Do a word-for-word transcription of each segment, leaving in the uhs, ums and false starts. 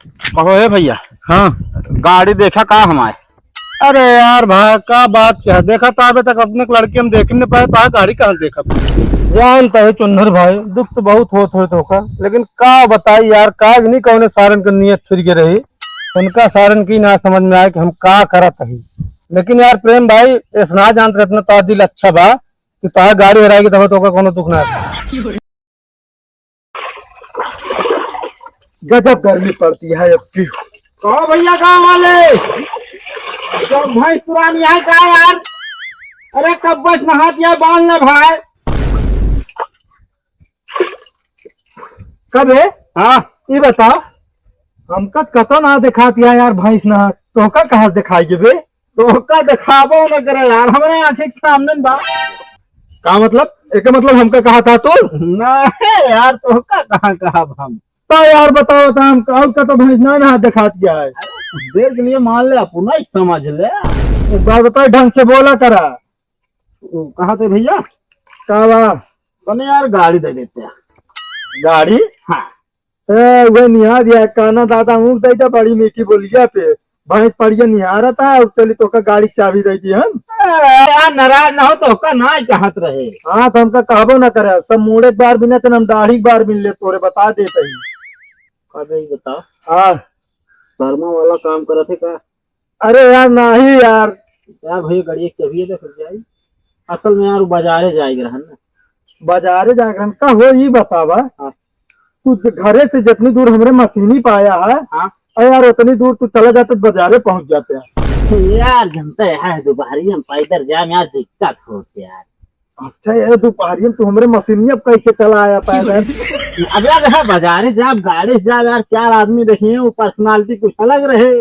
कहो हे भैया। हाँ। गाड़ी देखा का हमारे? अरे यार भाई, का बात क्या है? देखा तो अबे तक अपने लड़के हम देख ही नहीं पाए, तो गाड़ी कहाँ देखा? जानता है चुन्नर भाई, दुख तो बहुत होत होत होका, लेकिन का बताई यार, का नहीं कौने सारन के नियत फिर के रही, उनका सारन की ना समझ में आए कि हम का करत हई। लेकिन यार प्रेम भाई, ऐसा ना जानत रहतना, तो दिल अच्छा बा कि तोहार गाड़ी हेराएगी तब तो ओकर कोनो दुख ना है। गजब गर्मी पड़ती है अब की। कहो भैया गाँव वाले, जब भैंस पुरानी है का यार? अरे कब बस नहा दिया बांध ले भाई। कबे? हाँ। ये बता, हमका कतो ना दिखात या यार भैंस ना, तोहका कहाँ दिखाई बे? तोहका दिखाबो न करे यार, हमरे आँखी के सामने बा। का मतलब? एके मतलब हमका कहा था तू? नहीं यार, तोहका कहाँ कहब हम? तो यार बताओ तो हम, और कतो भैंस ना ना दिखात या है? देख लिए, मान ले, अपना ही समझ ले। एक बार बताओ, ढंग से बोला करा। वो कहा थे भैया? का बा? तने यार गाड़ी दे देते हैं। गाड़ी? हाँ। ए, उहे निहार दिया, काना दादा मुँह दे दे, बड़ी मीठी बोलिया पे। भैंस पड़िया निहारा था, और चली तोका गाड़ी की चाबी दे दी हम। ए, यार नाराज ना हो, तोका ना चाहत रहे। हाँ, तो हमका कहबो ना करे, सब मूड़े के बार बिना तन हम दाढ़ी के बार बिन ले तोरे बता देते ही। अबे ये बता। हाँ। शर्मा वाला काम करत है का? अरे यार, नाही यार। यार भैया, गाड़ी एक चबिये दे, फिर जाई। असल में यार, वो बाजारे जाए के रहन ना। बाजारे जाए के रहन का हो, ई बतावा। हाँ। तू ज-, घरे से जितनी दूर हमरे मशीनी पाया है, हाँ। अरे यार, उतनी दूर तू चला जाते, बाजारे पहुंच जाते हैं। यार, जनता है, दोपहरिया में पैदल जाए में यार दिक्कत होत यार। अच्छा, ये दोपहरिया में तू हमरे मशीनी अब कैसे चला आया पैदल? अब यार, यहाँ बाजारे जाब, गाड़ी से जाब यार, चार आदमी देखिए, वो personality कुछ अलग रहे।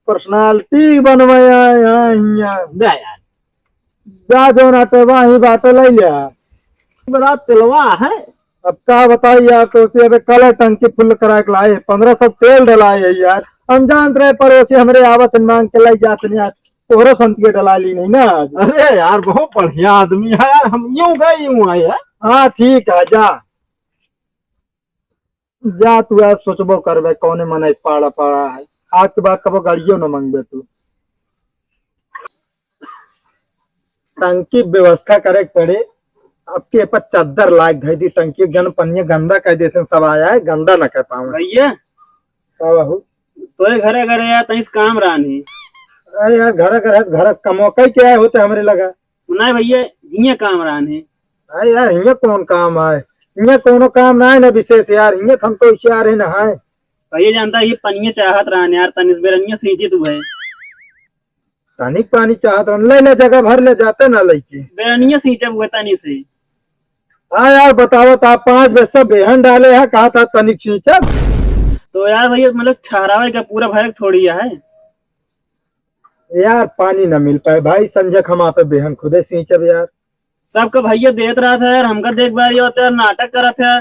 Personality बनवाया यहाँ, यहाँ। जा यार। जा जो ना तो वहीं बात ले लिया। बड़ा तेलवा है। अब का बताई यार, तो उसे अबे कल टंकी full करा के लाए, पन्द्रह सौ तेल डलाए है यार। हम जानत रहे पड़ोसी हमरे आवत हैं मांग के लाई जात नहीं यार, तोहरो संतिये डला ली नहीं ना आज। अरे यार, बहुत बढ़िया आदमी है यार, हम यूं गए यूं आए हैं। हाँ ठीक है, जा। जा तू आज सोचबो करबे कौने मनई पाड़ा पाड़ा है। आज के बाद कबो गाड़ियो न मांगबे तू। टंकी व्यवस्था करे के पड़े। अब के पर चद्दर लाग धई दी टंकी, जन पनिया गंदा कर देते सब आया है, गंदा न कर पावे। भैया। का बाबू? तोरे घरे घरे यार तनी काम रहन ही। अरे यार घर घर है, घर कमो कई के आए होते हमरे लगा। नहीं भैया, हियाँ काम रहन है। अरे यार, हियाँ कौन काम है? हियाँ कोनो काम ना है ना विशेष यार, हियाँ तो हम तो इसे आ रहे ना है। भैया जानता है, ये पनिया चाहत रहन यार, तनिस बेरनिया सींचे तू है। तनिक पानी चाहत रहन, ले ले जगह भर ले जाते ना लइके। बेरनिया सींचे हुए तनी से। हाँ यार, बताओ तो आप पाँच बजे से बेहन डाले है, कहा था तनिक सींचब। तो यार भैया, मतलब ठहरावे का पूरा भरक थोड़ी है। यार पानी ना मिल पाए भाई, संजय खमा पे बेहन खुदे सींचब यार। सबका भैया देत रहत है यार, हमका देख बारी होते यार, नाटक करत है।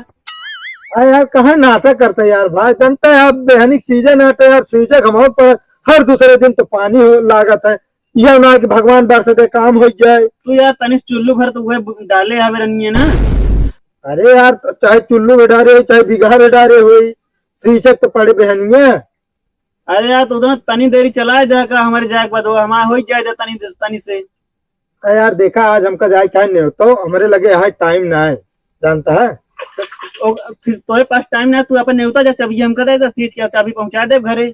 अरे यार, कहाँ नाटक करते यार भाई, जनता है अब बेहनी सीजन है तो यार, सीजन हमारे पर हर दूसरे दिन तो पानी हो लागत है। यह ना कि भगवान बरस दे, काम हो जाए। तू यार तनिस चुल्लू भर तो वह डाले हवे रनिए ना। अरे यार, चाहे चुल्लू में डारे हो, चाहे बिगहा में डारे हो, सींचक तो पड़े बेहनिए। अरे यार, तो उधर तनी देरी चलाए जा का, हमारे जाए के बाद वो हमारा हो जाए जा तनी, तनी से। अरे यार, देखा, आज हमका जाए टाइम नहीं होता, हमरे लगे यहाँ टाइम ना है, जानता है। ओ, फिर तोरे पास टाइम ना है, तू अपन नेवता जा, चाबी हमका दे दे, सीट के चाबी पहुँचा दे घरे।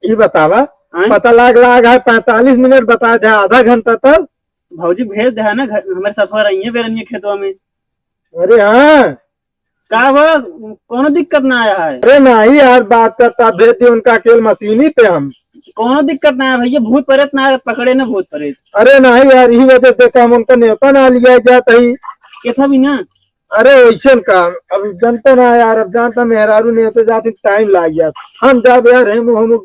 ये बतावा, हाँ? पता लाग लाग है, पैंतालीस मिनट बता दे, आधा घंटा तक। भौजी भेज दे है ना, घर, हमारे साथ रहिए बेरनिए खेतवा में। अरे हाँ। का बा, कोनो दिक्कत ना आया है? अरे नहीं यार, बात करता, भेज दिए उनका अकेल मशीनी पे हम। कोनो दिक्कत ना है भैया, भूत प्रेत ना पकड़े ना भूत प्रेत। अरे नहीं यार, यही वजह से हम उनका नेवता ना लिया जात ही। कैसा भी ना? अरे वैसे का, अब जनता ना यार, अब जानता मेहरारू नेवते जाते टाइम लाग गया। हम जाब यार, हम, हम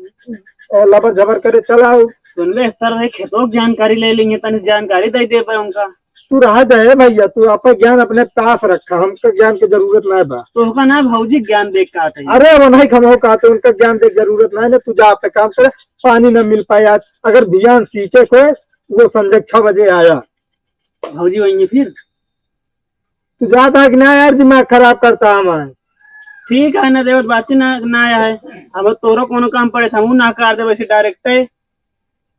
लबर झबर करे चलाओ। सुन ले सर, भाई खेतों की जानकारी ले लेंगे, तनी जानकारी दे दे पे उनका। तू रहा जाए भैया, तू आपका ज्ञान अपने पास रखा, हमका ज्ञान के जरूरत ना बा। तो उनका ना भौजी ज्ञान देख का आते हैं। अरे वो नहीं खमो का, तो उनका ज्ञान देख जरूरत ना है ना, तू जा आपका काम कर, पानी ना मिल पाए आज, अगर बियान सींचे को वो संजय छह बजे आया। भौजी वहीं फिर। तू जाता है कि ना यार, दिमाग खराब करता हमारे। ठीक है ना देवत, बात ही ना, ना है। अब तोरो कोनो काम पड़े, हमहू ना कर दे वैसे डायरेक्ट है।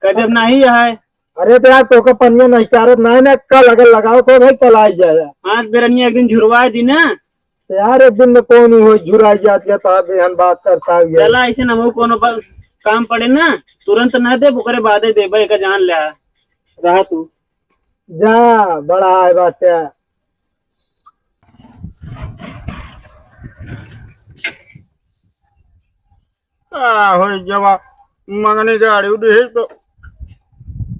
कह देब नहीं है। अरे तो यार, तोका पनिया नहीं चारत ना है ना, कल अगर लगाओ तो भाई कल आ जाए। पाँच बेरनिया एक दिन झुरवा दी ना। तो यार, एक दिन में कौन ही हो झुरा जात गया, तो आप बिहान बात करता हुआ। चला, ऐसे ना हो, कोनो बा-, काम पड़े ना, तुरंत ना दे, ओकरे बादे देबे, एका जान ले। रहा तू। जा, बड़ा है बात है। का होई जब मंगनी गाड़ी उड़ी है तो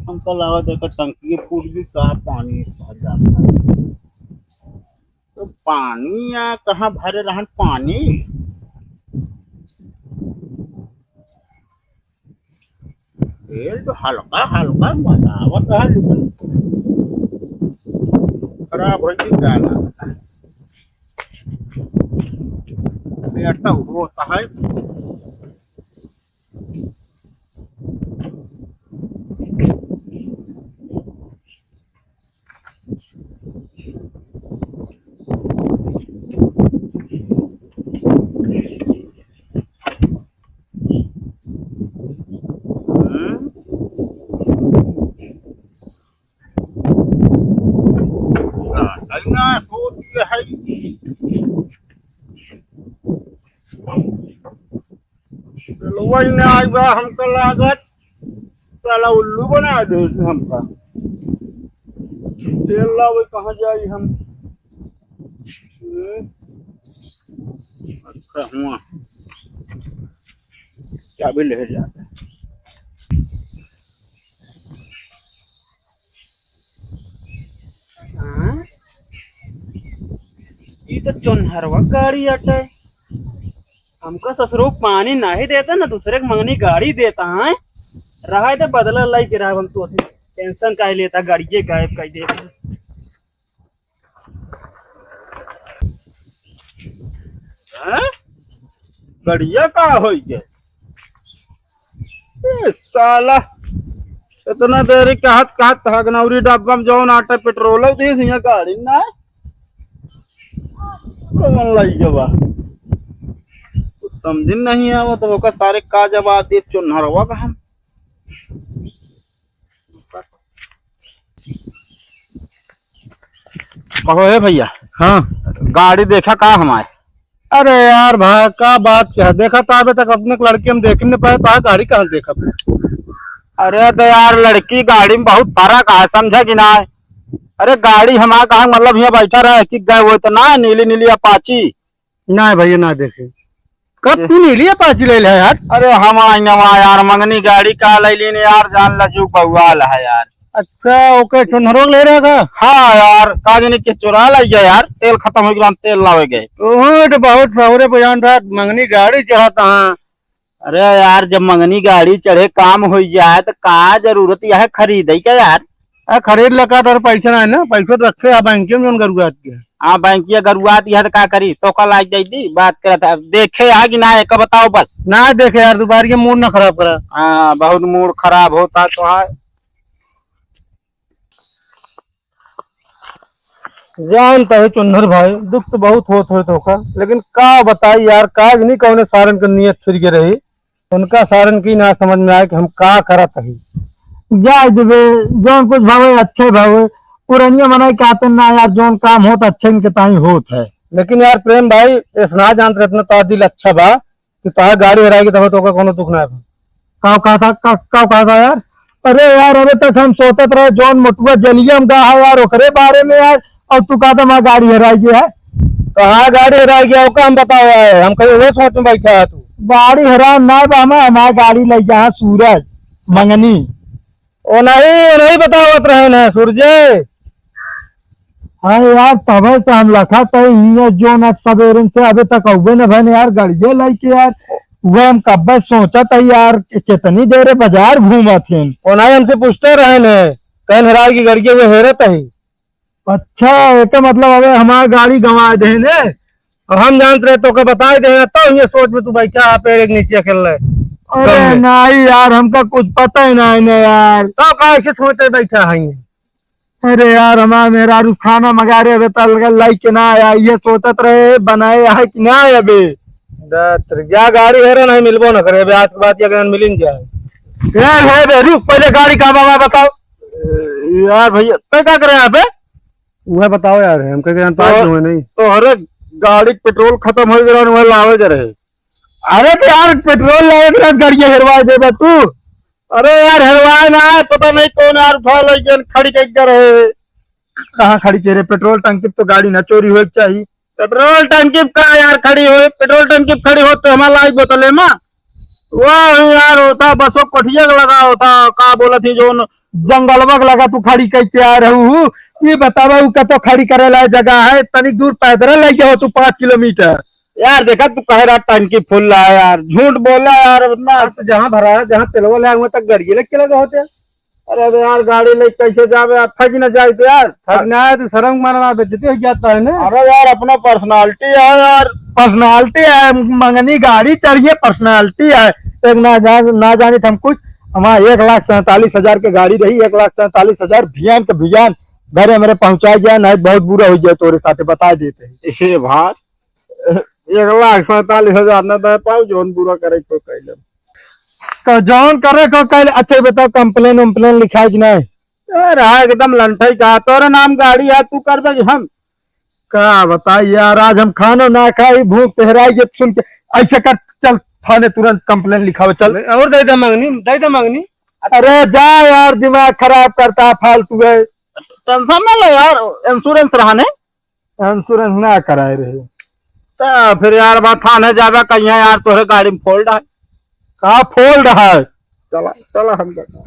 हमका लागत है कि टंकी फूट गई, का पानी भर जाता है। तो पानी या कहाँ भरे रहन पानी? तेल तो हल्का हल्का बतावत है, लेकिन खराब हो गई, का लागत है। अरे, ऐसा होता है। हम्म? ना, ना, ना, होती है। चलो, वही ना आई बा, हमका लागत, साला उल्लू बना दे हमका। तेल लावे कहाँ जाई हम? हम्म? अच्छा, हुआ। चाबी ले जाता। हाँ? ई तो चोन्हरवा गाड़ी अटे। हमका ससुरो पानी नाही देता, ना दूसरे के मंगनी गाड़ी देता है। रहा तो बदला लाई के रहा, हम तो टेंशन काहे लेता, गाड़िए गायब कर देता। हैं? गड़िया का होई गए? ए, साला, इतना देरी कहत, कहत हगनौरी डब्बा में जौन आटे पेट्रोल दिस, यहाँ गाड़ी ना। कौन लाई जवा? कुछ समझ नहीं आवा, तो ओकर सारे का जवाब दे, चुन्हरवा का हम। कहो, हे भैया। हाँ। गाड़ी देखा का हमारे? अरे यार भाई, का बात क्या है? देखा तो अबे तक अपने लड़के हम देख नहीं पाए, तो गाड़ी कहाँ देखा? अरे तो यार, लड़की गाड़ी में बहुत फर्क है, समझा कि ना? अरे गाड़ी हमारा कहाँ, मतलब, यहाँ बैठा रहा कि गए वो तो ना, नीली नीली अपाची। ना भैया, ना देखे। कब तू नीली अपाची ले लिया यार? अरे हम आई नवा यार, मंगनी गाड़ी का ले लेने यार, जान ला जो बवाल है यार। अच्छा, ओके, चुनहरो ले रहा था? हाँ यार, का जाने के चुरा लाई गया यार, तेल खत्म हो गया, तेल लावे गए। ओहो, तो बहुत सहुरे बजान था, मंगनी गाड़ी चढ़ाता हाँ। अरे यार, जब मंगनी गाड़ी चढ़े काम हो जाए तो का जरूरत यह खरीदे का यार? आ, खरीद लगा तो पैसा ना है ना, पैसा तो रखे आ बैंक में, जौन गरुआत के। हाँ, बैंक ये गरुआत यह तो का करी, तो कल आज दे दी, बात करत है। अब देखे आ कि ना, एक बताओ बस। ना देखे यार, दोबारा ये मूड ना खराब करा। हाँ, बहुत मूड खराब होता तो है। जानता है चुन्नर भाई, दुख तो बहुत होत होत होका, लेकिन का बताई यार, काज नहीं कौने सारन के नियत फिर के रही। उनका सारन की ना समझ में आए कि हम का करत हई। जाए देबे, जौन कुछ भावे अच्छे भावे, पुरनिया मनाई के आते ना यार, जौन काम होत अच्छे इनके ताई होत है। लेकिन यार प्रेम भाई, इस ना जानत रहे, इतना तो दिल अच्छा बा कि तोहार गाड़ी हराएगी तब तो ओकर कोनो दुख ना है। का कहा था, का, का कहा था यार? अरे यार, अबे तक हम सोचत रहे जौन मोटुआ जलिया में गा है यार, ओकरे बारे में यार, और तू कहता हमार गाड़ी हराई गया है। तो हाँ, गाड़ी हराई गया, ओका हम बताओ है, हम कहीं वो सोच में बैठा है तू। गाड़ी हराम ना बा, हमार, हमार गाड़ी ले जा सूरज मंगनी। ओ नहीं, ओ नहीं बतावत रहे ना सूरजे। हाँ यार, तबे तो हम लखा तई हियाँ जो न सबेरन से अबे तक अउबे न भन यार, गड़िए लइके यार। वह हम कब्बे सोचत है यार, कि कितनी देर बाजार घूमत हैं। ओ नहीं, हमसे पूछते रहे ने, कहन हरार की गड़िए वो हेरत है। अच्छा, एके मतलब अबे हमार गाड़ी गंवा दे ने। और हम जानत रहे तो के बताए दे, तो ये सोच में तू बैठा है, पेड़ के नीचे खेल रहे। अरे नहीं यार, हमका कुछ पता ही नहीं ने यार। तो कैसे सोचे बैठा है? अरे यार, हमार मेहरारू खाना मंगा रहे, अबे तक लइके ना आया, ये सोचत रहे बनाए है कि ना आया बे। दत्त, या गाड़ी हेरे नहीं मिलबो न करे, बे आज के बाद या गाड़ी मिलिन जाए। यार है बे, रुक, पहले गाड़ी का बाबा बताओ। ए, यार भैया, तय का करे यहाँ पे? वह बताओ यार, हमके के पास तो, हुए नहीं। तो अरे, गाड़ी के पेट्रोल खत्म हो गया, वह लावे के रहे। अरे तो यार, पेट्रोल लावे के बाद गाड़ी हेरवा देबे तू। अरे यार, हेरवाए ना, पता नहीं कौन यार उठा लेके खड़ी कर रहे। कहाँ खड़ी करे? पेट्रोल टंकी पे तो गाड़ी ना चोरी होए के चाहिए। पेट्रोल टंकी पे का यार खड़ी होए? पेट्रोल टंकी पे खड़ी होत तो हमार लाइफ बोतले में। वाह यार, होता बसो कोठिया के लगा होता, का बोलत ही जोन जंगलवा के लगा तू खड़ी कइके आ रहू। ये बतावा, उ कतो खड़ी करे लायक जगह है? तनिक दूर पैदल लग गया हो तू पाँच किलोमीटर। यार देखा, तू कहे रहा टंकी फुल रहा है यार, झूठ बोला यार, उतना। यार, तो जहाँ भरा है, जहाँ तेलवा लाया, वहाँ तक गाड़ी लेके लगा होते। अरे, अबे यार, गाड़ी लेके कैसे जावे यार? थक ना जाए तो यार। थक ना आए तो शर्म मारना, बेइज्जती हो जाता है ना। अरे यार, अपना पर्सनालिटी है यार। पर्सनालिटी है, मंगनी गाड़ी चढ़िए, पर्सनालिटी है। एक ना जान, ना जाने हम कुछ, हमारा एक लाख सैंतालीस हजार के गाड़ी रही, एक लाख सैंतालीस हजार भियान के भियान घरे मेरे पहुंचा गया, नहीं बहुत बुरा हो गया तोरे साथे, बता देते हैं। ए भाई, एक लाख सैंतालीस हजार न दे पाऊ, जौन बुरा करे को कैले। तो जौन करे को कैले। अच्छा, ये बताओ, कंप्लेन उम्प्लेन लिखाई कि नहीं? अरे हाँ, एकदम लंठई का, तोरे नाम गाड़ी है, तू करबे कि हम? का बताई यार, आज हम खानो ना खाई, भूख तहराई, ये सुन के। ऐसे कर, चल थाने तुरंत कंप्लेन लिखावे, चल। और दे दे मंगनी, दे दे मंगनी। अरे जा यार, दिमाग खराब करता है, फालतू है। टेंशन ना ले यार, इंश्योरेंस रहा ने। इंश्योरेंस ना कराए रहे। तो फिर यार, बा थाने जाबे कहिया यार, तोहरे गाड़ी में फोल्ड है। का फोल्ड है? चला, चला हम जाते हैं।